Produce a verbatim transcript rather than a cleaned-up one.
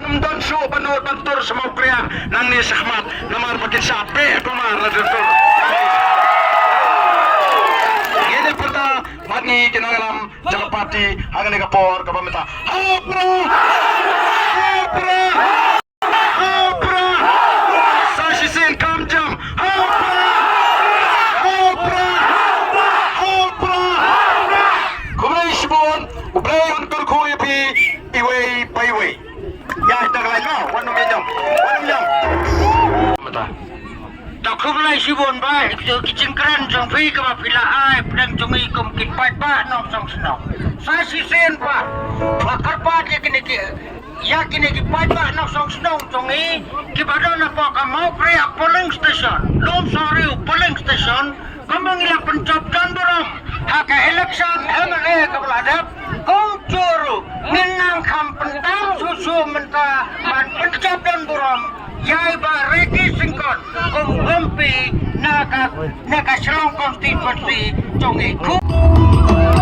Ym don shuh ban nud ban tur sha Mawkriang nangne shakhmat namar ba kin shah beh kumar la don tur. Ïa ne pyrta bad ngi ki nongïalam jong ka party ha kane ka por kaba mynta. Ha u Prah! Ha u Prah! Ha u Prah! Sa shisien kham jam. Ha u Prah! Ha u Prah! Ha u Prah! Khublei shibun, U Blei un kyrkhu ïa phi iwei pa iwei. Ïa, ita ka lai no, wan nym ïa nyam, wan nym ïa nyam. Mata. Ta khublei shibun ba, ito ki jingkren jong phi kaba phi la ai, pdeng jong i kum ki paidbah nongshong shnong. Sa shisien ba, ba kyrpad ïa kine ki, ïa kine ki paidbah nongshong shnong jong i, kiba don hapoh ka Mawkriang polling station, Lumshongriu polling station, kumba ngi la pynjop don burom ha ka election M L A kaba la dep, kumjuh ruh ngin nang kham pyntam shuh shuh mynta ban pynjop don burom ïa i Bah Ricky Syngkon kum u M P na ka, na ka Shillong constituency jong i. Khublei.